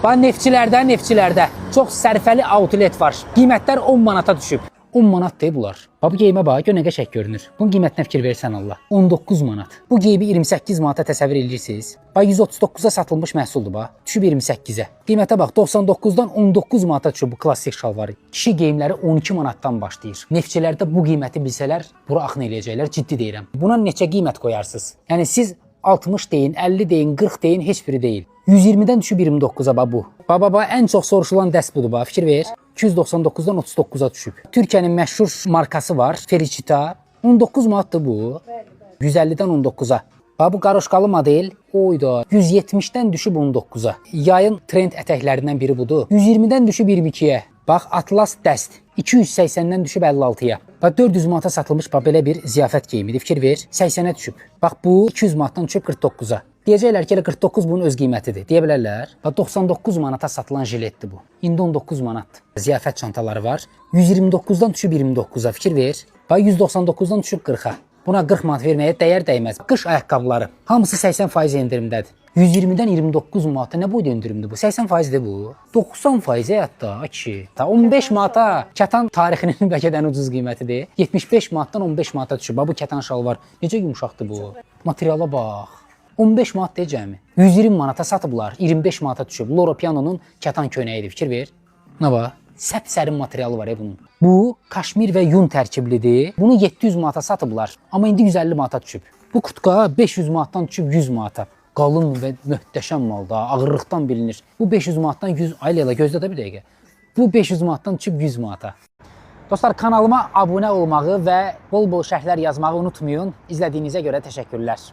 Bax neftçilərdə çox sərfəli outlet var. Qiymətlər 10 manata düşüb. 10 manat deyil bunlar. Bax bu geyimə bax, gör nə qəşəng görünür. Bunun qiymətinə fikir versən Allah. 19 manat. Bu geyimi 28 manata təsəvvür edirsiniz. Bax 139-a satılmış məhsuldur bax. Düşüb 28-ə. Qiymətə bax, 99-dan 19 manata düşüb bu klassik şalvarı. Kişi geyimləri 12 manatdan başlayır. Neftçilərdə bu qiyməti bilsələr, bura axın eləyəcəklər, ciddi deyirəm. Buna neçə qiymət qoyarsınız? Yəni siz 60 deyin, 50 deyin, 40 deyin, heç biri deyil. 120-dən düşüb 29-a bax bu. Bax bax bax ən çox soruşulan dəst budur bax, fikir ver. 299-dan 39-a düşüb. Türkiyənin məşhur markası var, Felicita. 19 manatdır bu. 150-dən 19-a. Bax bu qaroşkalı model, oyda 170-dən düşüb 19-a. Yayın trend ətəklərindən biri budur. 120-dən düşüb 22-yə. Bax Atlas dəst 280-dən düşüb 56-ya. Bax 400 manata satılmış bax belə bir ziyafət geyimidir. Fikir ver, 80-ə düşüb. Bax bu 200 manatdan düşüb 49-a. Deyəcəklər ki, elə 49 bunun öz qiymətidir. Deyə bilərlər. Bax 99 manata satılan jiletdir bu. İndi 19 manatdır. Ziyafət çantaları var. 129-dan düşüb 29-a. Fikir ver. Bax 199-dan düşüb 40-a. Buna 40 manat verməyə dəyər dəyməz. Qış ayaqqabıları hamısı 80% endirimdədir. 120-dən 29 manata nə boyda endirimdir bu? 80%-dir bu. 90% hətta, ay kişi. Ta 15 manata kətan tarixinin bəlkə də ən ucuz qiymətidir. 75 manatdan 15 manata düşüb. Bax bu kətan şalvar. Necə yumşaqdır bu. Materiala bax. 15 manat deyəcəmi? 120 manata satıblar. 25 manata düşüb. Loro Piano'nun kətan köynəyidir. Fikir ver. Nə bax? Səpsərin materialı var bunun. Bu kaşmir və yun tərkiblidir. Bunu 700 manata satıblar. Amma indi 150 manata düşüb. Bu kurtka 500 manatdan düşüb 100 manata. Qalın və möhtəşəm malda, ağırlıqdan bilinir. Bu 500 manatdan 100, ay Leyla gözlə də bir dəqiqə. Bu 500 manatdan düşüb 100 manata. Dostlar kanalıma abunə olmağı və bol-bol şərhlər yazmağı unutmayın. İzlədiyinizə görə təşəkkürlər.